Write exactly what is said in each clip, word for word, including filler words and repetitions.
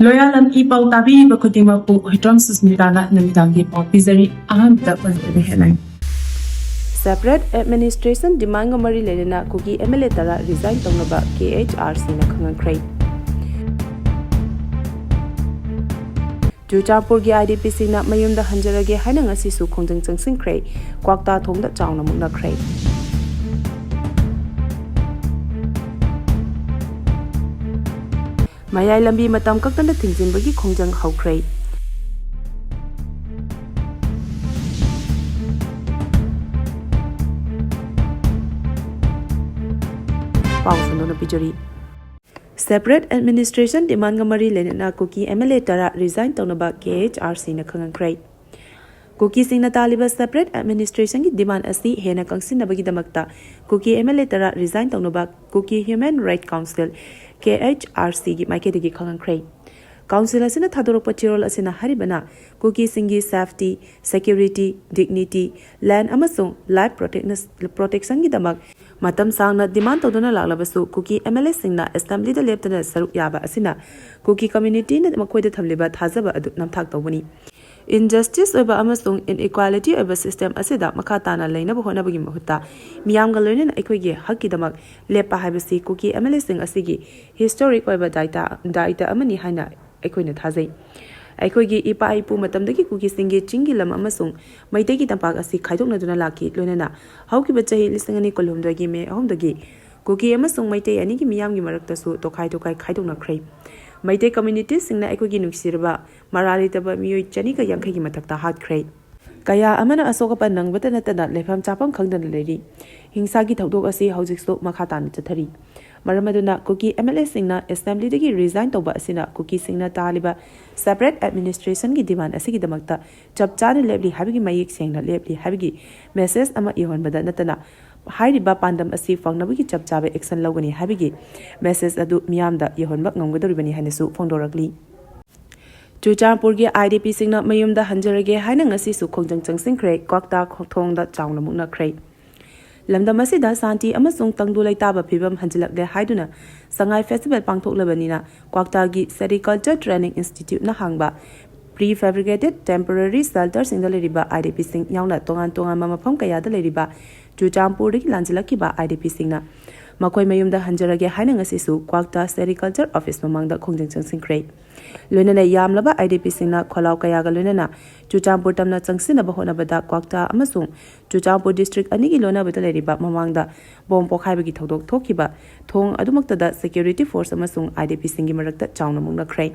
ꯂꯣꯌꯥꯂꯝ E ꯄꯥꯎ ꯇꯥꯕꯤꯔꯤꯕ ꯈꯨꯗꯤꯡꯃꯛꯄꯨ ꯍꯨꯏꯗ꯭ꯔꯣꯝ ꯁꯨꯁꯃꯤꯇꯥꯅ ꯅꯨꯃꯤꯗꯥꯡꯒꯤ ꯄꯥꯎ ꯄꯤꯖꯔꯤ꯫ ꯑꯍꯥꯟꯕꯗ ꯃꯔꯨꯑꯣꯏꯕ headline꯫ Separate administration demand-ꯒ ꯃꯔꯤ ꯂꯩꯅꯅ ꯀꯨꯀꯤ M L A ꯇꯔꯥ resign ꯇꯧꯅꯕ K H R C-ꯅ ꯈꯪꯍꯟꯈ꯭ꯔꯦ꯫ ꯆꯨꯔꯆꯥꯟꯄꯨꯔꯒꯤ I D P-ꯁꯤꯡꯅ ꯃꯌꯨꯝꯗ ꯍꯟꯖꯔꯒꯦ ꯍꯥꯏꯅ ꯉꯁꯤꯁꯨ ꯈꯣꯡꯖꯪ ꯆꯪꯁꯤꯟꯈ꯭ꯔꯦ꯫ ꯀ꯭ꯋꯥꯛꯇꯥ ꯊꯣꯡꯗ ꯆꯥꯎꯅ ꯃꯨꯛꯅꯈ꯭ꯔꯦ꯫ ꯃꯌꯥꯏ ꯂꯝꯕꯤ ꯃꯇꯝ ꯀꯛꯇꯅ ꯊꯤꯡꯖꯤꯟꯕꯒꯤ ꯈꯣꯡꯖꯪ ꯍꯧꯈ꯭ꯔꯦ꯫ ꯄꯥꯎ ꯁꯟꯗꯣꯛꯅ ꯄꯤꯖꯔꯤ꯫ Separate administration demand-ꯒ ꯃꯔꯤ ꯂꯩꯅꯅ ꯀꯨꯀꯤ M L A ꯇꯔꯥ resign ꯇꯧꯅꯕ K H R C-ꯅ ꯈꯪꯍꯟꯈ꯭ꯔꯦ꯫ ꯀꯨꯀꯤꯁꯤꯡꯅ ꯇꯥꯜꯂꯤꯕ separate administration-ꯒꯤ demand ꯑꯁꯤ ꯍꯦꯟꯅ ꯀꯪꯁꯤꯟꯅꯕꯒꯤꯗꯃꯛꯇ ꯀꯨꯀꯤ M L A ꯇꯔꯥ resign ꯇꯧꯅꯕ Kuki Human Rights Council, K H R C-ꯒꯤ ꯃꯥꯏꯀꯩꯗꯒꯤ ꯈꯪꯍꯟꯈ꯭ꯔꯦ꯫ Council ꯑꯁꯤꯅ ꯊꯥꯗꯣꯔꯛꯄ ꯆꯦꯔꯣꯜ ꯑꯁꯤꯅ ꯍꯥꯏꯔꯤꯕꯅ ꯀꯨꯀꯤꯁꯤꯡꯒꯤ safety, security, dignity, land ꯑꯃꯁꯨꯡ life protect-, protection-ꯒꯤꯗꯃꯛ ꯃꯇꯝ ꯁꯥꯡꯅ demand ꯇꯧꯗꯨꯅ ꯂꯥꯛꯂꯕꯁꯨ ꯀꯨꯀꯤ M L A-ꯁꯤꯡꯅ assembly-ꯗ ꯂꯦꯞꯇꯅ ꯁꯔꯨꯛ ꯌꯥꯕ ꯑꯁꯤꯅ ꯀꯨꯀꯤ community-ꯅ ꯃꯈꯣꯏꯗ ꯊꯝꯂꯤꯕ ꯊꯥꯖꯕ ꯑꯗꯨ ꯅꯝꯊꯥꯛ ꯇꯧꯕꯅꯤ꯫ Injustice ꯑꯣꯏꯕ ꯑꯃꯁꯨꯡ inequality ꯑꯣꯏꯕ system ꯑꯁꯤꯗ ꯃꯈꯥ ꯇꯥꯅ ꯂꯩꯅꯕ ꯍꯣꯠꯅꯕꯒꯤ ꯃꯍꯨꯠꯇ ꯃꯤꯌꯥꯝꯒ ꯂꯣꯏꯅꯅ ꯑꯩꯈꯣꯏꯒꯤ ꯍꯛꯀꯤꯗꯃꯛ ꯂꯦꯞꯄ ꯍꯥꯏꯕꯁꯤ ꯀꯨꯀꯤ M L A-ꯁꯤꯡ ꯑꯁꯤꯒꯤ historic ꯑꯣꯏꯕ ꯗꯥꯏꯇ-, ꯗꯥꯏꯇ ꯑꯃꯅꯤ ꯍꯥꯏꯅ ꯑꯩꯈꯣꯏꯅ ꯊꯥꯖꯩ꯫ ꯑꯩꯈꯣꯏꯒꯤ ꯏꯄꯥ ꯏꯄꯨ ꯃꯇꯝꯗꯒꯤ ꯀꯨꯀꯤꯁꯤꯡꯒꯤ ꯆꯤꯡꯒꯤ ꯂꯝ ꯑꯃꯁꯨꯡ ꯃꯩꯇꯩꯒꯤ ꯇꯝꯄꯥꯛ ꯑꯁꯤ ꯈꯥꯏꯗꯣꯛꯅꯗꯨꯅ ꯂꯥꯛꯈꯤ, ꯂꯣꯏꯅꯅ ꯍꯧꯈꯤꯕ ꯆꯍꯤ ꯂꯤꯁꯤꯡ ꯑꯅꯤ ꯀꯨꯟꯍꯨꯝꯗꯣꯏꯒꯤ ꯃꯦ ꯑꯍꯨꯝꯗꯒꯤ ꯀꯨꯀꯤ ꯑꯃꯁꯨꯡ ꯃꯩꯇꯩ ꯑꯅꯤꯒꯤ ꯃꯤꯌꯥꯝꯒꯤ ꯃꯔꯛꯇꯁꯨ ꯇꯣꯈꯥꯏ ꯇꯣꯈꯥꯏ ꯈꯥꯏꯗꯣꯛꯅꯈ꯭ꯔꯦ꯫ ꯃꯩꯇꯩ community-ꯁꯤꯡꯅ ꯑꯩꯈꯣꯏꯒꯤ ꯅꯨꯡꯁꯤꯔꯕ ꯃꯔꯥ ꯂꯩꯇꯕ ꯃꯤꯑꯣꯏ ꯆꯅꯤꯒ ꯌꯥꯡꯈꯩꯒꯤ ꯃꯊꯛꯇ ꯍꯥꯠꯈ꯭ꯔꯦ꯫ ꯀꯌꯥ ꯑꯃꯅ ꯑꯁꯣꯛ ꯑꯄꯟ ꯅꯪꯕꯇ ꯅꯠꯇꯅ ꯂꯩꯐꯝ ꯆꯥꯐꯝ ꯈꯪꯗꯅ ꯂꯩꯔꯤ꯫ ꯍꯤꯡꯁꯥꯒꯤ ꯊꯧꯗꯣꯛ ꯑꯁꯤ ꯍꯧꯖꯤꯛꯁꯨ ꯃꯈꯥ ꯇꯥꯅ ꯆꯠꯊꯔꯤ꯫ ꯃꯔꯝ ꯑꯗꯨꯅ ꯀꯨꯀꯤ M L A-ꯁꯤꯡꯅ assembly-ꯗꯒꯤ resign ꯇꯧꯕ ꯑꯁꯤꯅ ꯀꯨꯀꯤꯁꯤꯡꯅ ꯇꯥꯜꯂꯤꯕ separate administration-ꯒꯤ demand ꯑꯁꯤꯒꯤꯗꯃꯛꯇ ꯆꯞ ꯆꯥꯅ ꯂꯦꯞꯂꯤ ꯍꯥꯏꯕꯒꯤ, ꯃꯌꯦꯛ ꯁꯦꯡꯅ ꯂꯦꯞꯂꯤ ꯍꯥꯏꯕꯒꯤ message ꯑꯃ ꯌꯧꯍꯟꯕꯗ ꯅꯠꯇꯅ ꯍꯥꯏꯔꯤꯕ ꯄꯥꯟꯗꯝ ꯑꯁꯤ ꯐꯪꯅꯕꯒꯤ ꯆꯞ ꯆꯥꯕ action ꯂꯧꯒꯅꯤ ꯍꯥꯏꯕꯒꯤ message ꯑꯗꯨ ꯃꯤꯌꯥꯝꯗ ꯌꯧꯍꯟꯕ ꯉꯝꯒꯗꯧꯔꯤꯕꯅꯤ ꯍꯥꯏꯅꯁꯨ ꯐꯣꯡꯗꯣꯔꯛꯂꯤ꯫ ꯆꯨꯔꯆꯥꯟꯄꯨꯔꯒꯤ I D P-ꯁꯤꯡꯅ ꯃꯌꯨꯝꯗ ꯍꯟꯖꯔꯒꯦ ꯍꯥꯏꯅ ꯉꯁꯤꯁꯨ ꯈꯣꯡꯖꯪ ꯆꯪꯁꯤꯟꯈ꯭ꯔꯦ, ꯀ꯭ꯋꯥꯛꯇꯥ ꯈꯣ-, ꯊꯣꯡꯗ ꯆꯥꯎꯅ ꯃꯨꯛꯅꯈ꯭ꯔꯦ꯫ ꯂꯝꯗꯝ ꯑꯁꯤꯗ ꯁꯥꯟꯇꯤ ꯑꯃꯁꯨꯡ ꯇꯪꯗꯨ ꯂꯩꯇꯥꯕ ꯐꯤꯕꯝ ꯍꯟꯖꯤꯜꯂꯛꯂꯦ ꯍꯥꯏꯗꯨꯅ ꯁꯉꯥꯏ ꯐꯦꯁꯇꯤꯚꯦꯜ ꯄꯥꯡꯊꯣꯛꯂꯕꯅꯤꯅ ꯀ꯭ꯋꯥꯛꯇꯥꯒꯤ ꯁꯦꯔꯤꯀꯜꯆꯔ ꯇ꯭ꯔꯦꯅꯤꯡ ꯏꯟꯁꯇꯤꯇ꯭ꯌꯨꯠꯅ ꯍꯥꯡꯕ Pre-fabricated temporary shelterꯁꯤꯡꯗ ꯂꯩꯔꯤꯕ IDPꯁꯤꯡ ꯌꯥꯎꯅ ꯇꯣꯉꯥꯟ ꯇꯣꯉꯥꯟꯕ ꯃꯐꯝ ꯀꯌꯥꯗ ꯂꯩꯔꯤꯕ ꯆꯨꯔꯆꯥꯟꯄꯨꯔꯗꯒꯤ ꯂꯥꯟꯖꯤꯜꯂꯛꯈꯤꯕ IDPꯁꯤꯡꯅ ꯃꯈꯣꯏ ꯃꯌꯨꯝꯗ ꯍꯟꯖꯔꯒꯦ ꯍꯥꯏꯅ ꯉꯁꯤꯁꯨ ꯀ꯭ꯋꯥꯛꯇꯥ ꯁꯦꯔꯤꯀꯜꯆꯔ ꯑꯣꯐꯤꯁ ꯃꯃꯥꯡꯗ ꯈꯣꯡꯖꯪ ꯆꯪꯁꯤꯟꯈ꯭ꯔꯦ꯫ ꯂꯣꯏꯅꯅ ꯌꯥꯝꯂꯕ IDPꯁꯤꯡꯅ ꯈꯣꯜꯂꯥꯎ ꯀꯌꯥꯒ ꯂꯣꯏꯅꯅ ꯆꯨꯔꯆꯥꯟꯄꯨꯔ ꯇꯝꯅ ꯆꯪꯁꯤꯟꯅꯕ ꯍꯣꯠꯅꯕꯗ ꯀ꯭ꯋꯥꯛꯇꯥ ꯑꯃꯁꯨꯡ ꯆꯨꯔꯆꯥꯟꯄꯨꯔ ꯗꯤꯁꯇ꯭ꯔꯤꯛ ꯑꯅꯤꯒꯤ ꯂꯣꯟꯅꯕꯗ ꯂꯩꯔꯤꯕ ꯃꯃꯥꯡꯗ ꯕꯣꯝ ꯄꯣꯈꯥꯏꯕꯒꯤ ꯊꯧꯗꯣꯛ ꯊꯣꯛꯈꯤꯕ ꯊꯣꯡ ꯑꯗꯨꯃꯛꯇꯗ ꯁꯦꯀ꯭ꯌꯨꯔꯤꯇꯤ ꯐꯣꯔꯁ ꯑꯃꯁꯨꯡ IDPꯁꯤꯡꯒꯤ ꯃꯔꯛꯇ ꯆꯥꯎꯅ ꯃꯨꯛꯅꯈ꯭ꯔꯦ꯫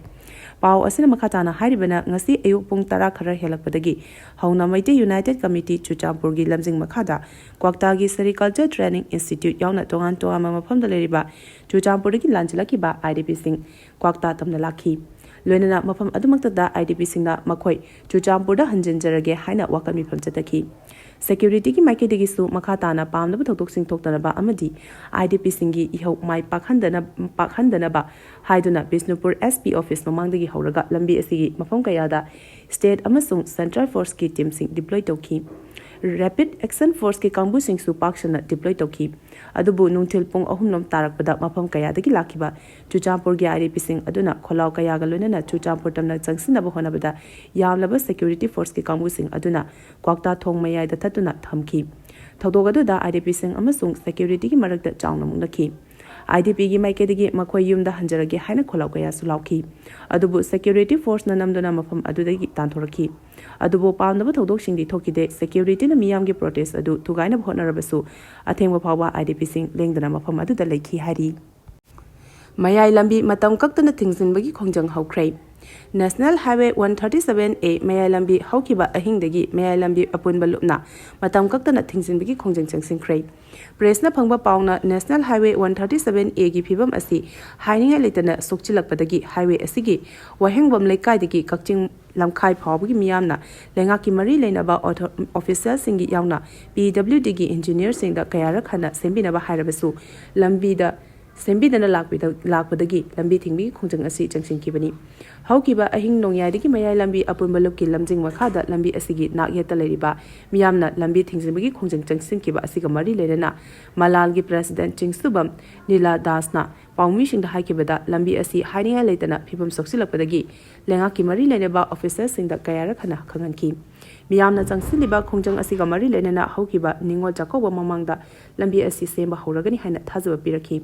ꯄꯥꯎ ꯑꯁꯤꯅ ꯃꯈꯥ ꯇꯥꯅ ꯍꯥꯏꯔꯤꯕꯅ, ꯉꯁꯤ ꯑꯌꯨꯛ ꯄꯨꯡ ꯇꯔꯥ ꯈꯔ ꯍꯦꯜꯂꯛꯄꯗꯒꯤ ꯍꯧꯅ ꯃꯩꯇꯩ ꯌꯨꯅꯥꯏꯇꯦꯗ ꯀꯃꯤꯇꯤ ꯆꯨꯔꯆꯥꯟꯄꯨꯔꯒꯤ ꯂꯝꯖꯤꯡ ꯃꯈꯥꯗ ꯀ꯭ꯋꯥꯛꯇꯥꯒꯤ ꯁꯦꯔꯤꯀꯜꯆꯔ ꯇ꯭ꯔꯦꯅꯤꯡ ꯏꯟꯁꯇꯤꯇ꯭ꯌꯨꯠ ꯌꯥꯎꯅ ꯇꯣꯉꯥꯟ ꯇꯣꯉꯥꯟꯕ ꯃꯐꯝꯗ ꯂꯩꯔꯤꯕ ꯆꯨꯔꯆꯥꯟꯄꯨꯔꯗꯒꯤ ꯂꯥꯟꯖꯤꯜꯂꯛꯈꯤꯕ IDPꯁꯤꯡ ꯀ꯭ꯋꯥꯛꯇꯥ ꯇꯝꯅ ꯂꯥꯛꯈꯤ꯫ ꯂꯣꯏꯅꯅ ꯃꯐꯝ ꯑꯗꯨꯃꯛꯇꯗ IDPꯁꯤꯡꯅ ꯃꯈꯣꯏ ꯆꯨꯔꯆꯥꯟꯄꯨꯔꯗ ꯍꯟꯖꯤꯟꯖꯔꯒꯦ ꯍꯥꯏꯅ ꯋꯥꯀꯠ ꯃꯤꯐꯝ ꯆꯠꯊꯈꯤ꯫ ꯁꯦꯀ꯭ꯌꯨꯔꯤꯇꯤꯒꯤ ꯃꯥꯏꯀꯩꯗꯒꯤꯁꯨ ꯃꯈꯥ ꯇꯥꯅ ꯄꯥꯝꯅꯕ ꯊꯧꯗꯣꯛꯁꯤꯡ ꯊꯣꯛꯇꯅꯕ ꯑꯃꯗꯤ IDPꯁꯤꯡꯒꯤ ꯏꯍꯧ ꯃꯥꯏ ꯄꯥꯛꯍꯟꯗꯅ-, ꯄꯥꯛꯍꯟꯗꯅꯕ ꯍꯥꯏꯗꯨꯅ ꯕꯤꯁꯅꯨꯄꯨꯔ SP ꯑꯣꯐꯤꯁ ꯃꯃꯥꯡꯗꯒꯤ ꯍꯧꯔꯒ ꯂꯝꯕꯤ ꯑꯁꯤꯒꯤ ꯃꯐꯝ ꯀꯌꯥꯗ ꯁ꯭ꯇꯦꯠ ꯑꯃꯁꯨꯡ ꯁꯦꯟꯇ꯭ꯔꯦꯜ ꯐꯣꯔꯁꯀꯤ ꯇꯤꯝꯁꯤꯡ ꯗꯤꯄ꯭ꯂꯣꯏ ꯇꯧꯈꯤ꯫ ꯔꯦꯄꯤꯗ ꯑꯦꯛꯁꯟ ꯐꯣꯔꯁꯀꯤ ꯀꯥꯡꯕꯨꯁꯤꯡꯁꯨ ꯄꯥꯛ ꯁꯟꯅ ꯗꯤꯄ꯭ꯂꯣꯏ ꯇꯧꯈꯤ꯫ ꯑꯗꯨꯕꯨ ꯅꯨꯡꯊꯤꯜ ꯄꯨꯡ ꯑꯍꯨꯝꯂꯣꯝ ꯇꯥꯔꯛꯄꯗ ꯃꯐꯝ ꯀꯌꯥꯗꯒꯤ ꯂꯥꯛꯈꯤꯕ ꯆꯨꯔꯆꯥꯟꯄꯨꯔꯒꯤ IDPꯁꯤꯡ ꯑꯗꯨꯅ ꯈꯣꯜꯂꯥꯎ ꯀꯌꯥꯒ ꯂꯣꯏꯅꯅ ꯆꯨꯔꯆꯥꯟꯄꯨꯔ ꯇꯝꯅ ꯆꯪꯁꯤꯟꯅꯕ ꯍꯣꯠꯅꯕꯗ ꯌꯥꯝꯂꯕ ꯁꯦꯀ꯭ꯌꯨꯔꯤꯇꯤ ꯐꯣꯔꯁꯀꯤ ꯀꯥꯡꯕꯨꯁꯤꯡ ꯑꯗꯨꯅ ꯀ꯭ꯋꯥꯛꯇꯥ ꯊꯣꯡ ꯃꯌꯥꯏꯗ ꯊꯠꯇꯨꯅ ꯊꯝꯈꯤ꯫ ꯊꯧꯗꯣꯛ ꯑꯗꯨꯗ IDPꯁꯤꯡ ꯑꯃꯁꯨꯡ ꯁꯦꯀ꯭ꯌꯨꯔꯤꯇꯤꯒꯤ ꯃꯔꯛꯇ ꯆꯥꯎꯅ ꯃꯨꯛꯅꯈꯤ꯫ IDPꯒꯤ ꯃꯥꯏꯀꯩꯗꯒꯤ ꯃꯈꯣꯏ ꯌꯨꯝꯗ ꯍꯟꯖꯔꯒꯦ ꯍꯥꯏꯅ ꯈꯣꯜꯂꯥꯎ ꯀꯌꯥꯁꯨ ꯂꯥꯎꯈꯤ꯫ ꯑꯗꯨꯕꯨ ꯁꯦꯀ꯭ꯌꯨꯔꯤꯇꯤ ꯐꯣꯔꯁꯅ ꯅꯝꯗꯨꯅ ꯃꯐꯝ ꯑꯗꯨꯗꯒꯤ ꯇꯥꯟꯊꯣꯔꯛꯈꯤ꯫ ꯑꯗꯨꯕꯨ ꯄꯥꯝꯅꯕ ꯊꯧꯗꯣꯛꯁꯤꯡꯗꯤ ꯊꯣꯛꯈꯤꯗꯦ꯫ ꯁꯦꯀ꯭ꯌꯨꯔꯤꯇꯤꯅ ꯃꯤꯌꯥꯝꯒꯤ ꯄ꯭ꯔꯣꯇꯦꯁ ꯑꯗꯨ ꯊꯨꯒꯥꯏꯅꯕ ꯍꯣꯠꯅꯔꯕꯁꯨ ꯑꯊꯦꯡꯕ ꯐꯥꯎꯕ IDPꯁꯤꯡ ꯂꯦꯡꯗꯅ ꯃꯐꯝ ꯑꯗꯨꯗ ꯂꯩꯈꯤ ꯍꯥꯏꯔꯤ꯫ ꯃꯌꯥꯏ ꯂꯝꯕꯤ ꯃꯇꯝ ꯀꯛꯇꯅ ꯊꯤꯡꯖꯤꯟꯕꯒꯤ ꯈꯣꯡꯖꯪ ꯍꯧꯈ꯭ꯔꯦ꯫ National Highway one thirty seven A ꯃꯌꯥꯏ ꯂꯝꯕꯤ ꯍꯧꯈꯤꯕ ꯑꯍꯤꯡꯗꯒꯤ ꯃꯌꯥꯏ ꯂꯝꯕꯤ ꯑꯄꯨꯟꯕ ꯂꯨꯞꯅ ꯃꯇꯝ ꯀꯛꯇꯅ ꯊꯤꯡꯖꯤꯟꯕꯒꯤ ꯈꯣꯡꯖꯪ ꯆꯪꯁꯤꯟꯈ꯭ꯔꯦ꯫ ꯄ꯭ꯔꯦꯁꯅ ꯐꯪꯕ ꯄꯥꯎꯅ National Highway one thirty seven Aꯒꯤ ꯐꯤꯕꯝ ꯑꯁꯤ ꯍꯥꯏꯅꯤꯡꯉꯥꯏ ꯂꯩꯇꯅ ꯁꯣꯛꯆꯤꯜꯂꯛꯄꯗꯒꯤ highway ꯑꯁꯤꯒꯤ ꯋꯥꯍꯦꯡꯕꯝ ꯂꯩꯀꯥꯏꯗꯒꯤ ꯀꯛꯆꯤꯡ ꯂꯝꯈꯥꯏ ꯐꯥꯎꯕꯒꯤ ꯃꯤꯌꯥꯝꯅ ꯂꯩꯉꯥꯛꯀꯤ ꯃꯔꯤ ꯂꯩꯅꯕ ꯑꯣꯊꯣ-, ꯑꯣꯐꯤꯁꯤꯌꯦꯜꯁꯤꯡꯒꯤ ꯌꯥꯎꯅ PWDꯒꯤ ꯏꯟꯖꯤꯅꯤꯌꯔꯁꯤꯡꯗ ꯀꯌꯥꯔꯛ ꯍꯟꯅ ꯁꯦꯝꯕꯤꯅꯕ ꯍꯥꯏꯔꯕꯁꯨ ꯂꯝꯕꯤꯗ ꯁꯦꯝꯕꯤꯗꯅ ꯂꯥꯛꯄꯤꯗ-, ꯂꯥꯛꯄꯗꯒꯤ ꯂꯝꯕꯤ ꯊꯤꯡꯕꯒꯤ ꯈꯣꯡꯖꯪ ꯑꯁꯤ ꯆꯪꯁꯤꯟꯈꯤꯕꯅꯤ꯫ ꯍꯧꯈꯤꯕ ꯑꯍꯤꯡ ꯅꯣꯡꯌꯥꯏꯗꯒꯤ ꯃꯌꯥꯏ ꯂꯝꯕꯤ ꯑꯄꯨꯟꯕ ꯂꯨꯞꯀꯤ ꯂꯝꯖꯤꯡ ꯃꯈꯥꯗ ꯂꯝꯕꯤ ꯑꯁꯤꯒꯤ ꯅꯥꯛ ꯌꯦꯠꯇ ꯂꯩꯔꯤꯕ ꯃꯤꯌꯥꯝꯅ ꯂꯝꯕꯤ ꯊꯤꯡꯖꯤꯟꯕꯒꯤ ꯈꯣꯡꯖꯪ ꯆꯪꯁꯤꯟꯈꯤꯕ ꯑꯁꯤꯒ ꯃꯔꯤ ꯂꯩꯅꯅ ꯃꯂꯥꯜꯒꯤ ꯄ꯭ꯔꯦꯁꯤꯗꯦꯟꯠ ꯆꯤꯡꯁꯨꯕꯝ ꯅꯤꯂꯥ ꯗꯥꯁꯅ ꯄꯥꯎꯃꯤꯁꯤꯡꯗ ꯍꯥꯏꯈꯤꯕꯗ, ꯂꯝꯕꯤ ꯑꯁꯤ ꯍꯥꯏꯅꯤꯡꯉꯥꯏ ꯂꯩꯇꯅ ꯐꯤꯕꯝ ꯁꯣꯛꯆꯤꯜꯂꯛꯄꯗꯒꯤ ꯂꯩꯉꯥꯛꯀꯤ ꯃꯔꯤ ꯂꯩꯅꯕ ꯑꯣꯐꯤꯁꯔꯁꯤꯡꯗ ꯀꯌꯥꯔꯛ ꯍꯟꯅ ꯈꯪꯍꯟꯈꯤ꯫ ꯃꯤꯌꯥꯝꯅ ꯆꯪꯁꯤꯜꯂꯤꯕ ꯈꯣꯡꯖꯪ ꯑꯁꯤꯒ ꯃꯔꯤ ꯂꯩꯅꯅ ꯍꯧꯈꯤꯕ ꯅꯤꯉꯣꯜ ꯆꯥꯛꯀꯧꯕ ꯃꯃꯥꯡꯗ ꯂꯝꯕꯤ ꯑꯁꯤ ꯁꯦꯝꯕ ꯍꯧꯔꯒꯅꯤ ꯍꯥꯏꯅ ꯊꯥꯖꯕ ꯄꯤꯔꯛꯈꯤ꯫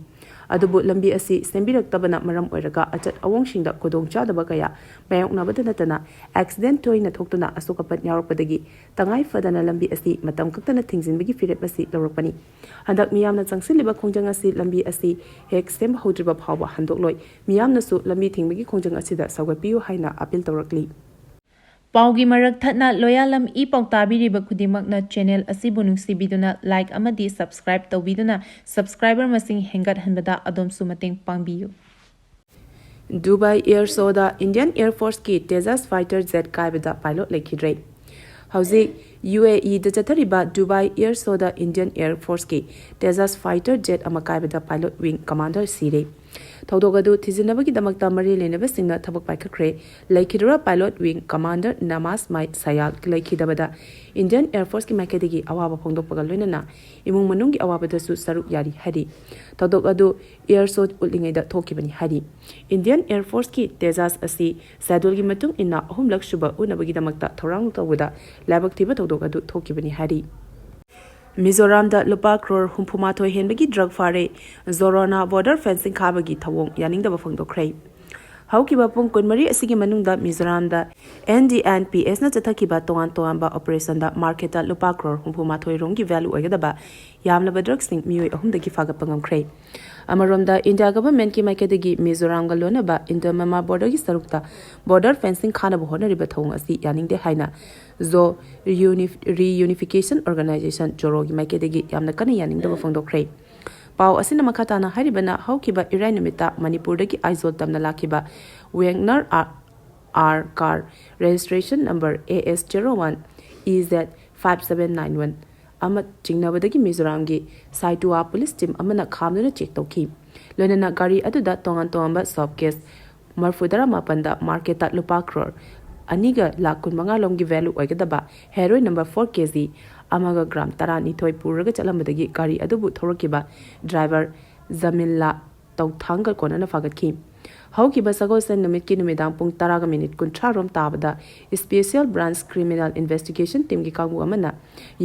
ꯑꯗꯨꯕꯨ ꯂꯝꯕꯤ ꯑꯁꯤ ꯁꯦꯝꯕꯤꯔꯛꯇꯕꯅ ꯃꯔꯝ ꯑꯣꯏꯔꯒ ꯑꯆꯠ ꯑꯋꯣꯡꯁꯤꯡꯗ ꯈꯨꯗꯣꯡꯆꯥꯗꯕ ꯀꯌꯥ ꯃꯥꯌꯣꯛꯅꯕꯗ ꯅꯠꯇꯅ ꯑꯦꯛꯁꯤꯗꯦꯟꯠ ꯇꯣꯏꯅ ꯊꯣꯛꯇꯨꯅ ꯑꯁꯣꯛ ꯑꯄꯟ ꯌꯥꯎꯔꯛꯄꯗꯒꯤ ꯇꯉꯥꯏ ꯐꯗꯅ ꯂꯝꯕꯤ ꯑꯁꯤ ꯃꯇꯝ ꯀꯛꯇꯅ ꯊꯤꯡꯖꯤꯟꯕꯒꯤ ꯐꯤꯔꯦꯞ ꯑꯁꯤ ꯂꯧꯔꯛꯄꯅꯤ꯫ ꯍꯟꯗꯛ ꯃꯤꯌꯥꯝꯅ ꯆꯪꯁꯤꯜꯂꯤꯕ ꯈꯣꯡꯖꯪ ꯑꯁꯤ ꯂꯝꯕꯤ ꯑꯁꯤ ꯍꯦꯛ ꯁꯦꯝꯕ ꯍꯧꯗ꯭ꯔꯤꯕ ꯐꯥꯎꯕ ꯍꯟꯗꯣꯛꯂꯣꯏ꯫ ꯃꯤꯌꯥꯝꯅꯁꯨ ꯂꯝꯕꯤ ꯊꯤꯡꯕꯒꯤ ꯈꯣꯡꯖꯪ ꯑꯁꯤꯗ ꯁꯧꯒꯠꯄꯤꯌꯨ ꯍꯥꯏꯅ ꯑꯄꯤꯜ ꯇꯧꯔꯛꯂꯤ꯫ ꯄꯥꯎꯒꯤ ꯃꯔꯛ ꯊꯠꯅ ꯂꯣꯌꯥꯂꯝ ꯏ ꯄꯥꯎ ꯇꯥꯕꯤꯔꯤꯕ ꯈꯨꯗꯤꯡꯃꯛꯅ ꯆꯦꯅꯦꯜ ꯑꯁꯤꯕꯨ ꯅꯨꯡꯁꯤꯕꯤꯗꯨꯅ ꯂꯥꯏꯛ ꯑꯃꯗꯤ ꯁꯕꯁꯀ꯭ꯔꯥꯏꯕ ꯇꯧꯕꯤꯗꯨꯅ ꯁꯕꯁꯀ꯭ꯔꯥꯏꯕꯔ ꯃꯁꯤꯡ ꯍꯦꯟꯒꯠꯍꯟꯕꯗ ꯑꯗꯣꯝꯁꯨ ꯃꯇꯦꯡ ꯄꯥꯡꯕꯤꯌꯨ꯫ Dubai air show Indian air ꯐꯣꯔꯁꯀꯤ ꯇꯦꯖꯥꯁ ꯐꯥꯏꯇꯔ ꯖꯦꯠ ꯀꯥꯏꯕꯗ ꯄꯥꯏꯂꯣꯠ ꯂꯩꯈꯤꯗ꯭ꯔꯦ꯫ ꯍꯧꯖꯤꯛ ꯌꯨ ꯑꯦ ꯏꯗ ꯆꯠꯊꯔꯤꯕ Dubai air show Indian air ꯐꯣꯔꯁꯀꯤ ꯇꯦꯖꯥꯁ ꯐꯥꯏꯇꯔ ꯖꯦꯠ ꯑꯃ ꯀꯥꯏꯕꯗ ꯄꯥꯏꯂꯣꯠ ꯋꯤꯡ ꯀꯃꯥꯟꯗꯔ ꯁꯤꯔꯦ꯫ ꯊꯧꯗꯣꯛ ꯑꯗꯨ ꯊꯤꯖꯤꯟꯅꯕꯒꯤꯗꯃꯛꯇ ꯃꯔꯤ ꯂꯩꯅꯕꯁꯤꯡꯅ ꯊꯕꯛ ꯄꯥꯏꯈꯠꯈ꯭ꯔꯦ꯫ ꯂꯩꯈꯤꯗ꯭ꯔꯕ ꯄꯥꯏꯂꯣꯠ ꯋꯤꯡ ꯀꯃꯥꯟꯗꯔ ꯅꯃꯥꯖ ꯃꯥꯏ ꯁꯌꯥꯜ ꯂꯩꯈꯤꯗꯕꯗ ꯏꯟꯗꯤꯌꯟ ꯑꯦꯌꯔ ꯐꯣꯔꯁꯀꯤ ꯃꯥꯏꯀꯩꯗꯒꯤ ꯑꯋꯥꯕ ꯐꯣꯡꯗꯣꯛꯄꯒ ꯂꯣꯏꯅꯅ ꯏꯃꯨꯡ ꯃꯅꯨꯡꯒꯤ ꯑꯋꯥꯕꯗꯁꯨ ꯁꯔꯨꯛ ꯌꯥꯔꯤ ꯍꯥꯏꯔꯤ꯫ ꯊꯧꯗꯣꯛ ꯑꯗꯨ ꯑꯦꯌꯔ ꯁꯣ ꯎꯠꯂꯤꯉꯩꯗ ꯊꯣꯛꯈꯤꯕꯅꯤ ꯍꯥꯏꯔꯤ꯫ ꯏꯟꯗꯤꯌꯟ ꯑꯦꯌꯔ ꯐꯣꯔꯁꯀꯤ ꯇꯦꯖꯥꯁ ꯑꯁꯤ ꯁꯦꯗꯨꯜꯒꯤ ꯃꯇꯨꯡ ꯏꯟꯅ ꯑꯍꯨꯝꯂꯛ ꯁꯨꯕ ꯎꯅꯕꯒꯤꯗꯃꯛꯇ ꯊꯧꯔꯥꯡ ꯇꯧꯕꯗ ꯂꯥꯏꯕꯛ ꯊꯤꯕ ꯊꯧꯗꯣꯛ ꯑꯗꯨ ꯊꯣꯛꯈꯤꯕꯅꯤ ꯍꯥꯏꯔꯤ꯫ ꯃꯤꯖꯣꯔꯥꯝꯗ ꯂꯨꯄꯥ ꯀ꯭ꯔꯣꯔ ꯍꯨꯝꯐꯨ ꯃꯥꯊꯣꯏ ꯍꯦꯟꯕꯒꯤ ꯗ꯭ꯔꯒ ꯐꯥꯔꯦ꯫ ꯖꯣꯔꯣꯅ ꯕꯣꯔꯗꯔ ꯐꯦꯟꯁꯤꯡ ꯈꯥꯕꯒꯤ ꯊꯧꯑꯣꯡ ꯌꯥꯅꯤꯡꯗꯕ ꯐꯣꯡꯗꯣꯛꯈ꯭ꯔꯦ꯫ ꯍꯧꯈꯤꯕ ꯄꯨꯡ ꯀꯨꯟꯃꯔꯤ ꯑꯁꯤꯒꯤ ꯃꯅꯨꯡꯗ ꯃꯤꯖꯣꯔꯥꯝꯗ ꯑꯦꯟ ꯗꯤ ꯑꯦꯟ ꯄꯤ ꯑꯦꯁꯅ ꯆꯠꯊꯈꯤꯕ ꯇꯣꯉꯥꯟ ꯇꯣꯉꯥꯟꯕ ꯑꯣꯄꯔꯦꯁꯟꯗ ꯃꯥꯔꯀꯦꯠꯇ ꯂꯨꯄꯥ ꯀ꯭ꯔꯣꯔ ꯍꯨꯝꯐꯨ ꯃꯥꯊꯣꯏ ꯔꯣꯝꯒꯤ ꯚꯦꯂꯨ ꯑꯣꯏꯒꯗꯕ ꯌꯥꯝꯂꯕ ꯗ꯭ꯔꯒꯁꯤꯡ ꯃꯤꯑꯣꯏ ꯑꯍꯨꯝꯗꯒꯤ ꯐꯥꯒꯠꯄ ꯉꯝꯈ꯭ꯔꯦ꯫ ꯑꯃꯔꯣꯝꯗ, ꯏꯟꯗꯤꯌꯥ ꯒꯚꯔꯟꯃꯦꯟꯠꯀꯤ ꯃꯥꯏꯀꯩꯗꯒꯤ ꯃꯤꯖꯣꯔꯥꯝꯒ ꯂꯣꯟꯅꯕ ꯏꯟꯗꯣ ꯃꯃꯥ ꯕꯣꯔꯗꯔꯒꯤ ꯁꯔꯨꯛꯇ ꯕꯣꯔꯗꯔ ꯐꯦꯟꯁꯤꯡ ꯈꯥꯅꯕ ꯍꯣꯠꯅꯔꯤꯕ ꯊꯧꯑꯣꯡ ꯑꯁꯤ ꯌꯥꯅꯤꯡꯗꯦ ꯍꯥꯏꯅ ꯖꯣ ꯔꯤꯌꯨꯅꯤ-, ꯔꯤꯌꯨꯅꯤꯐꯤꯀꯦꯁꯟ ꯑꯣꯔꯒꯅꯥꯏꯖꯦꯁꯟ, ꯖꯣꯔꯣꯒꯤ ꯃꯥꯏꯀꯩꯗꯒꯤ ꯌꯥꯝꯅ ꯀꯟꯅ ꯌꯥꯅꯤꯡꯗꯕ ꯐꯣꯡꯗꯣꯛꯈ꯭ꯔꯦ꯫ ꯄꯥꯎ ꯑꯁꯤꯅ ꯃꯈꯥ ꯇꯥꯅ ꯍꯥꯏꯔꯤꯕꯅ, ꯍꯧꯈꯤꯕ ꯏꯔꯥꯏ ꯅꯨꯃꯤꯠꯇ ꯃꯅꯤꯄꯨꯔꯗꯒꯤ ꯑꯥꯏꯖꯣꯜ ꯇꯝꯅ ꯂꯥꯛꯈꯤꯕ wagon R, R car, registration number A S zero one E Z five seven nine one ꯑꯃ ꯆꯤꯡꯅꯕꯗꯒꯤ ꯃꯤꯖꯣꯔꯥꯝꯒꯤ ꯁꯥꯏꯇꯨꯋꯥ ꯄꯨꯂꯤꯁ ꯇꯤꯝ ꯑꯃꯅ ꯈꯥꯝꯗꯨꯅ ꯆꯦꯛ ꯇꯧꯈꯤ꯫ ꯂꯣꯏꯅꯅ ꯒꯥꯔꯤ ꯑꯗꯨꯗ ꯇꯣꯉꯥꯟ ꯇꯣꯉꯥꯟꯕ soft cash ꯃꯔꯐꯨ ꯇꯔꯥ ꯃꯥꯄꯟꯗ marketꯇ ꯂꯨꯄꯥ ꯀ꯭ꯔꯣꯔ ꯑꯅꯤꯒ ꯂꯥꯈ ꯀꯨꯟ ꯃꯉꯥ ꯂꯣꯝꯒꯤ value ꯑꯣꯏꯒꯗꯕ heroin number four K G ꯑꯃꯒ gram ꯇꯔꯥꯅꯤꯊꯣꯏ ꯄꯨꯔꯒ ꯆꯠꯂꯝꯕꯗꯒꯤ ꯒꯥꯔꯤ ꯑꯗꯨꯕꯨ ꯊꯧꯔꯛꯈꯤꯕ driver ꯖꯃꯤꯜꯂꯥ ꯇꯧꯊꯥꯡꯒ ꯀꯣꯟꯅꯅ ꯐꯥꯒꯠꯈꯤ꯫ ꯍꯧꯈꯤꯕ ꯁꯒꯣꯜꯁꯦꯟ ꯅꯨꯃꯤꯠꯀꯤ ꯅꯨꯃꯤꯗꯥꯡ ꯄꯨꯡ ꯇꯔꯥꯒ ꯃꯤꯅꯤꯠ ꯀꯨꯟꯊ꯭ꯔꯥ ꯔꯣꯝ ꯇꯥꯕꯗ Special Branch Criminal Investigation Teamꯒꯤ ꯀꯥꯡꯕꯨ ꯑꯃꯅ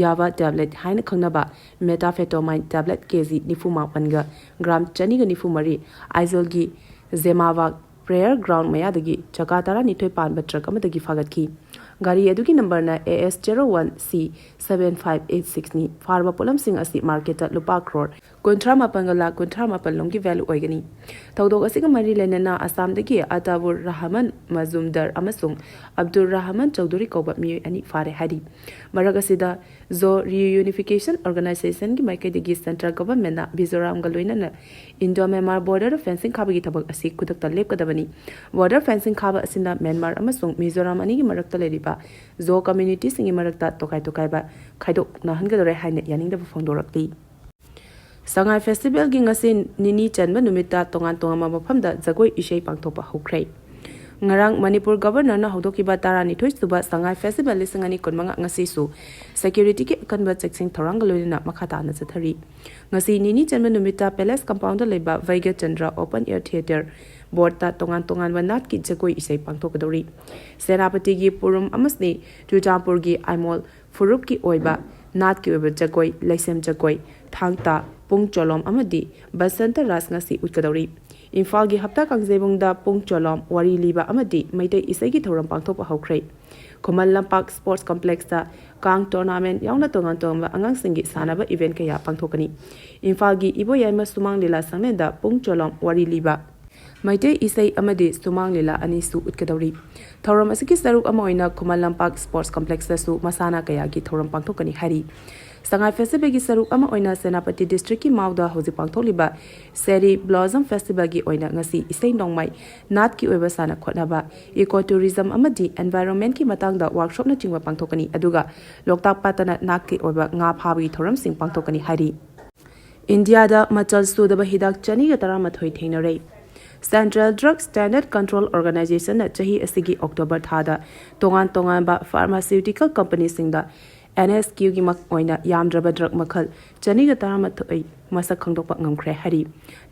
Yava tablet ꯍꯥꯏꯅ ꯈꯪꯅꯕ methamphetamine tablet K G ꯅꯤꯐꯨ ꯃꯥꯄꯟꯒ gram ꯆꯅꯤꯒ ꯅꯤꯐꯨ ꯃꯔꯤ ꯑꯥꯏꯖꯣꯜꯒꯤ ꯖꯦꯃꯥꯕꯥꯒ prayer ground ꯃꯌꯥꯗꯒꯤ ꯆꯀꯥ ꯇꯔꯥꯅꯤꯊꯣꯏ ꯄꯥꯟꯕ truck ꯑꯃꯗꯒꯤ ꯐꯥꯒꯠꯈꯤ꯫ ꯒꯥꯔꯤ ꯑꯗꯨꯒꯤ numberꯅ A S zero one C seven five eight sixꯅꯤ꯫ ꯐꯥꯔꯕ ꯄꯣꯠꯂꯝꯁꯤꯡ ꯑꯁꯤ marketꯇ ꯂꯨꯄꯥ ꯀ꯭ꯔꯣꯔ ꯀꯨꯟꯊ꯭ꯔꯥ ꯃꯥꯄꯟꯒ ꯂꯥꯈ ꯀꯨꯟꯊ꯭ꯔꯥ ꯃꯥꯄꯟ ꯂꯣꯝꯒꯤ value ꯑꯣꯏꯒꯅꯤ꯫ ꯊꯧꯗꯣꯛ ꯑꯁꯤꯒ ꯃꯔꯤ ꯂꯩꯅꯅ ꯑꯁꯥꯝꯗꯒꯤ ꯑꯇꯥꯕꯨꯔ ꯔꯍꯃꯟ ꯃꯖꯨꯝꯗꯔ ꯑꯃꯁꯨꯡ ꯑꯕꯗꯨꯔ ꯔꯍꯃꯟ ꯆꯧꯙꯨꯔꯤ ꯀꯧꯕ ꯃꯤꯑꯣꯏ ꯑꯅꯤ ꯐꯥꯔꯦ ꯍꯥꯏꯔꯤ꯫ ꯃꯔꯛ ꯑꯁꯤꯗ Zo Reunification Organizationꯒꯤ ꯃꯥꯏꯀꯩꯗꯒꯤ central governmentꯅ ꯃꯤꯖꯣꯔꯥꯝꯒ ꯂꯣꯏꯅꯅ Indo-Myanmar border fencing ꯈꯥꯕꯒꯤ ꯊꯕꯛ ꯑꯁꯤ ꯈꯨꯗꯛꯇ ꯂꯦꯞꯀꯗꯕꯅꯤ꯫ Border fencing ꯈꯥꯕ ꯑꯁꯤꯅ ꯃ꯭ꯌꯥꯟꯃꯥꯔ ꯑꯃꯁꯨꯡ ꯃꯤꯖꯣꯔꯥꯝ ꯑꯅꯤꯒꯤ ꯃꯔꯛꯇ ꯂꯩꯔꯤꯕ Zo communityꯁꯤꯡꯒꯤ ꯃꯔꯛꯇ ꯇꯣꯈꯥꯏ ꯇꯣꯈꯥꯏꯕ ꯈꯥꯏꯗꯣꯛꯅꯍꯟꯒꯗꯧꯔꯦ ꯍꯥꯏꯅ ꯌꯥꯅꯤꯡꯗꯕ ꯐꯣꯡꯗꯣꯔꯛꯂꯤ꯫ ꯁꯉꯥꯏ festivalꯒꯤ ꯉꯁꯤ ꯅꯤꯅꯤ ꯆꯟꯕ ꯅꯨꯃꯤꯠꯇ ꯇꯣꯉꯥꯟ ꯇꯣꯉꯥꯟꯕ ꯃꯐꯝꯗ ꯖꯒꯣꯏ ꯏꯁꯩ ꯄꯥꯡꯊꯣꯛꯄ ꯍꯧꯈ꯭ꯔꯦ꯫ ꯉꯔꯥꯡ ꯃꯅꯤꯄꯨꯔ governorꯅ ꯍꯧꯗꯣꯛꯈꯤꯕ ꯇꯔꯥꯅꯤꯊꯣꯏ ꯁꯨꯕ ꯁꯉꯥꯏ festival ꯂꯤꯁꯤꯡ ꯑꯅꯤ ꯀꯨꯟꯃꯉꯥ ꯉꯁꯤꯁꯨ securityꯒꯤ ꯑꯀꯟꯕ ꯆꯦꯛꯁꯤꯟ ꯊꯧꯔꯥꯡꯒ ꯂꯣꯏꯅꯅ ꯃꯈꯥ ꯇꯥꯅ ꯆꯠꯊꯔꯤ꯫ ꯉꯁꯤ ꯅꯤꯅꯤ ꯆꯟꯕ ꯅꯨꯃꯤꯠꯇ palace compoundꯗ ꯂꯩꯕ ꯚꯩꯒ꯭ꯌꯆꯟꯗ꯭ꯔ open air theatre boardꯇ ꯇꯣꯉꯥꯟ ꯇꯣꯉꯥꯟꯕ ꯅꯥꯠꯀꯤ ꯖꯒꯣꯏ ꯏꯁꯩ ꯄꯥꯡꯊꯣꯛꯀꯗꯧꯔꯤ꯫ ꯁꯦꯅꯥꯄꯇꯤꯒꯤ ꯄꯨꯔꯨꯝ ꯑꯃꯁꯨꯡ ꯆꯨꯔꯆꯥꯟꯄꯨꯔꯒꯤ ꯑꯥꯏꯃꯣꯜ ꯐꯨꯔꯨꯞꯀꯤ ꯑꯣꯏꯕ ꯅꯥꯠꯀꯤ ꯑꯣꯏꯕ ꯖꯒꯣꯏ, ꯂꯩꯁꯦꯝ ꯖꯒꯣꯏ, ꯊꯥꯡ ꯇꯥ, ꯄꯨꯡ ꯆꯣꯂꯣꯝ ꯑꯃꯗꯤ ꯕꯁꯟꯇ ꯔꯥꯁ ꯉꯁꯤ ꯎꯠꯀꯗꯧꯔꯤ꯫ ꯏꯝꯐꯥꯜꯒꯤ ꯍꯞꯇꯥ ꯀꯥꯡꯖꯩꯕꯨꯡꯗ ꯄꯨꯡ ꯆꯣꯂꯣꯝ, ꯋꯥꯔꯤ ꯂꯤꯕ ꯑꯃꯗꯤ ꯃꯩꯇꯩ ꯏꯁꯩꯒꯤ ꯊꯧꯔꯝ ꯄꯥꯡꯊꯣꯛꯄ ꯍꯧꯈ꯭ꯔꯦ꯫ ꯈꯨꯃꯟ ꯂꯝꯄꯥꯛ sports complexꯇ ꯀꯥꯡ tournament ꯌꯥꯎꯅ ꯇꯣꯉꯥꯟ ꯇꯣꯉꯥꯟꯕ ꯑꯉꯥꯡꯁꯤꯡꯒꯤ ꯁꯥꯟꯅꯕ event ꯀꯌꯥ ꯄꯥꯡꯊꯣꯛꯀꯅꯤ꯫ ꯏꯝꯐꯥꯜꯒꯤ ꯏꯕꯣꯌꯥꯏꯃ ꯁꯨꯃꯥꯡ ꯂꯤꯂꯥ ꯁꯪꯂꯦꯟꯗ ꯄꯨꯡ ꯆꯣꯂꯣꯝ, ꯋꯥꯔꯤ ꯂꯤꯕ, ꯃꯩꯇꯩ ꯏꯁꯩ ꯑꯃꯗꯤ ꯁꯨꯃꯥꯡ ꯂꯤꯂꯥ ꯑꯅꯤꯁꯨ ꯎꯠꯀꯗꯧꯔꯤ꯫ ꯊꯧꯔꯝ ꯑꯁꯤꯒꯤ ꯁꯔꯨꯛ ꯑꯃ ꯑꯣꯏꯅ ꯈꯨꯃꯟ ꯂꯝꯄꯥꯛ sports complexꯇꯁꯨ ꯃꯁꯥꯟꯅ ꯀꯌꯥꯒꯤ ꯊꯧꯔꯝ ꯄꯥꯡꯊꯣꯛꯀꯅꯤ ꯍꯥꯏꯔꯤ꯫ ꯁꯉꯥꯏ festivalꯒꯤ ꯁꯔꯨꯛ ꯑꯃ ꯑꯣꯏꯅ ꯁꯦꯅꯥꯄꯇꯤ districtꯀꯤ ꯃꯥꯎꯗ ꯍꯧꯖꯤꯛ ꯄꯥꯡꯊꯣꯛꯂꯤꯕ ꯆꯦꯔꯤ ꯕ꯭ꯂꯣꯖꯝ festivalꯒꯤ ꯑꯣꯏꯅ ꯉꯁꯤ ꯏꯁꯩ ꯅꯣꯡꯃꯥꯏ, ꯅꯥꯠꯀꯤ ꯑꯣꯏꯕ ꯁꯥꯟꯅ ꯈꯣꯠꯅꯕ, eco tourism ꯑꯃꯗꯤ environmentꯀꯤ ꯃꯇꯥꯡꯗ workshopꯅꯆꯤꯡꯕ ꯄꯥꯡꯊꯣꯛꯀꯅꯤ꯫ ꯑꯗꯨꯒ ꯂꯣꯛꯇꯥꯛ ꯄꯥꯠꯇꯅ ꯅꯥꯠꯀꯤ ꯑꯣꯏꯕ ꯉꯥ ꯐꯥꯕꯒꯤ ꯊꯧꯔꯝꯁꯤꯡ ꯄꯥꯡꯊꯣꯛꯀꯅꯤ ꯍꯥꯏꯔꯤ꯫ ꯏꯟꯗꯤꯌꯥꯗ ꯃꯆꯜ ꯁꯨꯗꯕ ꯍꯤꯗꯥꯛ ꯆꯅꯤꯒ ꯇꯔꯥꯃꯥꯊꯣꯏ ꯊꯦꯡꯅꯔꯦ꯫ Central Drug Standard Control Organizationꯅ ꯆꯍꯤ ꯑꯁꯤꯒꯤ ꯑꯣꯛꯇꯣꯕꯔ ꯊꯥꯗ ꯇꯣꯉꯥꯟ ꯇꯣꯉꯥꯟꯕ pharmaceutical companyꯁꯤꯡꯗ NSQꯒꯤ ꯑꯣꯏꯅ ꯌꯥꯝꯗ꯭ꯔꯕ drug ꯃꯈꯜ ꯆꯅꯤꯒ ꯇꯔꯥꯃꯥꯊꯣꯏ ꯃꯁꯛ ꯈꯪꯗꯣꯛꯄ ꯉꯝꯈ꯭ꯔꯦ ꯍꯥꯏꯔꯤ꯫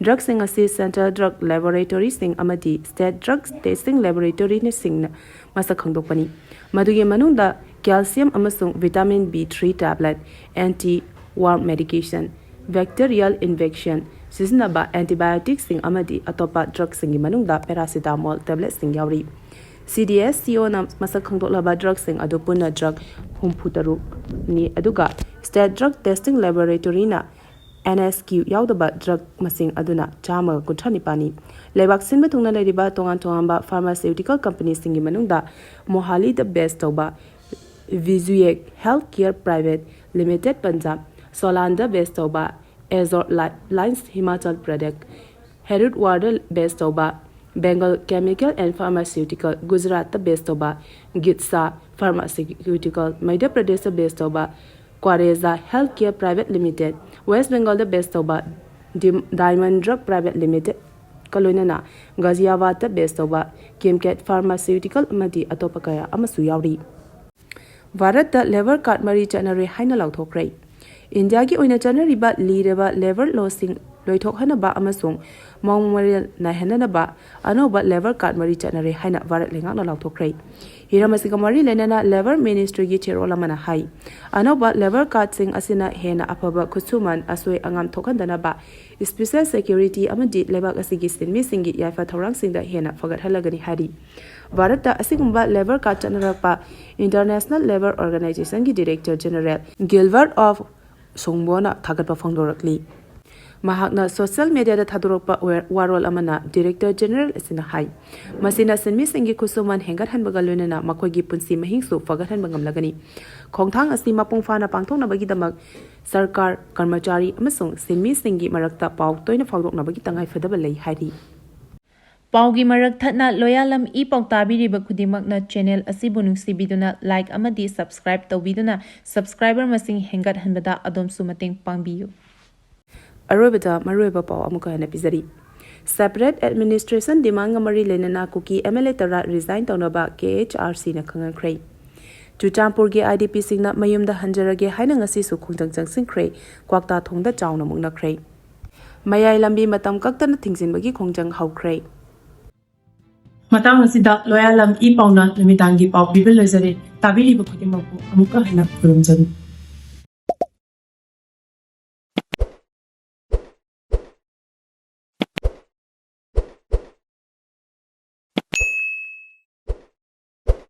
Drugꯁꯤꯡ ꯑꯁꯤ central drug laboratoryꯁꯤꯡ ꯑꯃꯗꯤ state drug testing laboratoryꯁꯤꯡꯅ ꯃꯁꯛ ꯈꯪꯗꯣꯛꯄꯅꯤ꯫ ꯃꯗꯨꯒꯤ ꯃꯅꯨꯡꯗ calcium ꯑꯃꯁꯨꯡ vitamin B three tablet, anti worm medication, bacterial injection ꯁꯤꯖꯤꯟꯅꯕ antibioticꯁꯤꯡ ꯑꯃꯗꯤ ꯑꯇꯣꯞꯄ drugꯁꯤꯡꯒꯤ ꯃꯅꯨꯡꯗ paracetamol tabletꯁꯤꯡ ꯌꯥꯎꯔꯤ꯫ CDSCOꯅ ꯃꯁꯛ ꯈꯪꯗꯣꯛꯂꯕ drugꯁꯤꯡ ꯑꯗꯨ ꯄꯨꯟꯅ drug ꯍꯨꯝꯐꯨ ꯇꯔꯨꯛꯅꯤ, ꯑꯗꯨꯒ state drug testing laboratoryꯅ NSQ ꯌꯥꯎꯗꯕ drug ꯃꯁꯤꯡ ꯑꯗꯨꯅ ꯆꯥꯝꯃꯒ ꯀꯨꯟꯊ꯭ꯔꯥ ꯅꯤꯄꯥꯜꯅꯤ꯫ ꯂꯩꯕꯥꯛ ꯁꯤꯟꯕ ꯊꯨꯡꯅ ꯂꯩꯔꯤꯕ ꯇꯣꯉꯥꯟ ꯇꯣꯉꯥꯟꯕ pharmaceutical companyꯁꯤꯡꯒꯤ ꯃꯅꯨꯡꯗ ꯃꯣꯍꯥꯂꯤꯗ base ꯇꯧꯕ Vijuyek Healthcare Private Limited Punjab, ꯁꯣꯂꯥꯟꯗ base ꯇꯧꯕ Azure Li-, Lines Himachal Pradesh, ꯍꯦꯔꯨꯠꯋꯥꯔꯗ base ꯇꯧꯕ Bengal Chemical and Pharmaceutical, ꯒꯨꯖꯔꯥꯠꯇ base ꯇꯧꯕ ꯒꯤꯠꯁꯥ Pharmaceutical, ꯃꯙ꯭ꯌ ꯄ꯭ꯔꯗꯦꯁꯇ base ꯇꯧꯕ Quareza Healthcare Private Limited, west ꯕꯦꯡꯒꯜꯗ base ꯇꯧꯕ ꯗꯤꯝ-, Diamond Drug Private Limitedꯀ ꯂꯣꯏꯅꯅ ꯒꯥꯖꯤꯌꯥꯕꯥꯗꯇ base ꯇꯧꯕ Kimcat Pharmaceutical ꯑꯃꯗꯤ ꯑꯇꯣꯞꯄ ꯀꯌꯥ ꯑꯃꯁꯨ ꯌꯥꯎꯔꯤ꯫ ꯚꯥꯔꯠꯇ labour card ꯃꯔꯤ ꯆꯠꯅꯔꯦ ꯍꯥꯏꯅ ꯂꯥꯎꯊꯣꯛꯈ꯭ꯔꯦ꯫ ꯏꯟꯗꯤꯌꯥꯒꯤ ꯑꯣꯏꯅ ꯆꯠꯅꯔꯤꯕ ꯂꯤꯔꯕ labour lawꯁꯤꯡ ꯂꯣꯏꯊꯣꯛꯍꯟꯅꯕ ꯑꯃꯁꯨꯡ ꯃꯑꯣꯡ ꯃꯔꯤꯜ ꯅꯥꯏꯍꯟꯅꯅꯕ ꯑꯅꯧꯕ labour card ꯃꯔꯤ ꯆꯠꯅꯔꯦ ꯍꯥꯏꯅ ꯚꯥꯔꯠ ꯂꯩꯉꯥꯛꯅ ꯂꯥꯎꯊꯣꯛꯈ꯭ꯔꯦ꯫ ꯍꯤꯔꯝ ꯑꯁꯤꯒ ꯃꯔꯤ ꯂꯩꯅꯅ Labour Ministryꯒꯤ ꯆꯦꯔꯣꯜ ꯑꯃꯅ ꯍꯥꯏ, ꯑꯅꯧꯕ labour cardꯁꯤꯡ ꯑꯁꯤꯅ ꯍꯦꯟꯅ ꯑꯐꯕ ꯈꯨꯠꯁꯨꯃꯟ, ꯑꯁꯣꯏ ꯑꯉꯥꯝ ꯊꯣꯛꯍꯟꯗꯅꯕ, special security ꯑꯃꯗꯤ ꯂꯩꯕꯥꯛ ꯑꯁꯤꯒꯤ ꯁꯤꯟꯃꯤꯁꯤꯡꯒꯤ ꯌꯥꯏꯐ ꯊꯧꯔꯥꯡꯁꯤꯡꯗ ꯍꯦꯟꯅ ꯐꯒꯠꯍꯜꯂꯒꯅꯤ ꯍꯥꯏꯔꯤ꯫ ꯚꯥꯔꯠꯇ ꯑꯁꯤꯒꯨꯝꯕ labour card ꯆꯠꯅꯔꯛꯄ International Labour Organizationꯒꯤ Director General Gilbert of ꯁꯣꯡꯕꯣꯅ ꯊꯥꯒꯠꯄ ꯐꯣꯡꯗꯣꯔꯛꯂꯤ꯫ ꯃꯍꯥꯛꯅ social mediaꯗ ꯊꯥꯗꯣꯔꯛꯄ ꯋꯥ-, ꯋꯥꯔꯣꯜ ꯑꯃꯅ Director General ꯑꯁꯤꯅ ꯍꯥꯏ, ꯃꯁꯤꯅ ꯁꯤꯟꯃꯤꯁꯤꯡꯒꯤ ꯈꯨꯠꯁꯨꯃꯟ ꯍꯦꯟꯒꯠꯍꯟꯕꯒ ꯂꯣꯏꯅꯅ ꯃꯈꯣꯏꯒꯤ ꯄꯨꯟꯁꯤ ꯃꯍꯤꯡꯁꯨ ꯐꯒꯠꯍꯟꯕ ꯉꯝꯂꯒꯅꯤ꯫ ꯈꯣꯡꯊꯥꯡ ꯑꯁꯤ ꯃꯄꯨꯡ ꯐꯥꯅ ꯄꯥꯡꯊꯣꯛꯅꯕꯒꯤꯗꯃꯛ ꯁꯔꯀꯥꯔ, ꯀꯔꯃꯆꯥꯔꯤ ꯑꯃꯁꯨꯡ ꯁꯤꯟꯃꯤꯁꯤꯡꯒꯤ ꯃꯔꯛꯇ ꯄꯥꯎ ꯇꯣꯏꯅ ꯐꯥꯎꯗꯣꯛꯅꯕꯒꯤ ꯇꯉꯥꯏꯐꯗꯕ ꯂꯩ ꯍꯥꯏꯔꯤ꯫ ꯄꯥꯎꯒꯤ ꯃꯔꯛ ꯊꯠꯅ ꯂꯣꯌꯥꯂꯝ ꯏ ꯄꯥꯎ ꯇꯥꯕꯤꯔꯤꯕ ꯈꯨꯗꯤꯡꯃꯛꯅ channel ꯑꯁꯤꯕꯨ ꯅꯨꯡꯁꯤꯕꯤꯗꯨꯅ like ꯑꯃꯗꯤ subscribe ꯇꯧꯕꯤꯗꯨꯅ subscriber ꯃꯁꯤꯡ ꯍꯦꯟꯒꯠꯍꯟꯕꯗ ꯑꯗꯣꯝꯁꯨ ꯃꯇꯦꯡ ꯄꯥꯡꯕꯤꯌꯨ꯫ ꯑꯔꯣꯏꯕꯗ ꯃꯔꯨꯑꯣꯏꯕ ꯄꯥꯎ ꯑꯃꯨꯛꯀ ꯍꯟꯅ ꯄꯤꯖꯔꯤ꯫ Separate administration demandꯒ ꯃꯔꯤ ꯂꯩꯅꯅ ꯀꯨꯀꯤ MLA ꯇꯔꯥ resign ꯇꯧꯅꯕ KHRCꯅ ꯈꯪꯍꯟꯈ꯭ꯔꯦ꯫ ꯆꯨꯔꯆꯥꯟꯄꯨꯔꯒꯤ IDPꯁꯤꯡꯅ ꯃꯌꯨꯝꯗ ꯍꯟꯖꯔꯒꯦ ꯍꯥꯏꯅ ꯉꯁꯤꯁꯨ ꯈꯣꯡꯖꯪ ꯆꯪꯁꯤꯟꯈ꯭ꯔꯦ꯫ ꯀ꯭ꯋꯥꯛꯇꯥ ꯊꯣꯡꯗ ꯆꯥꯎꯅ ꯃꯨꯛꯅꯈ꯭ꯔꯦ꯫ ꯃꯌꯥꯏ ꯂꯝꯕꯤ ꯃꯇꯝ ꯀꯛꯇꯅ ꯊꯤꯡꯖꯤꯟꯕꯒꯤ ꯈꯣꯡꯖꯪ ꯍꯧꯈ꯭ꯔꯦ꯫ ꯃꯇꯥꯡ ꯑꯁꯤꯗ ꯂꯣꯌꯥꯂꯝ ꯏ ꯄꯥꯎꯅ ꯅꯨꯃꯤꯗꯥꯡꯒꯤ ꯄꯥꯎ ꯄꯤꯕ ꯂꯣꯏꯖꯔꯦ꯫ ꯇꯥꯕꯤꯔꯤꯕ ꯈꯨꯗꯤꯡꯃꯛꯄꯨ ꯑꯃꯨꯛꯀ ꯍꯟꯅ ꯈꯨꯔꯨꯝꯖꯔꯤ꯫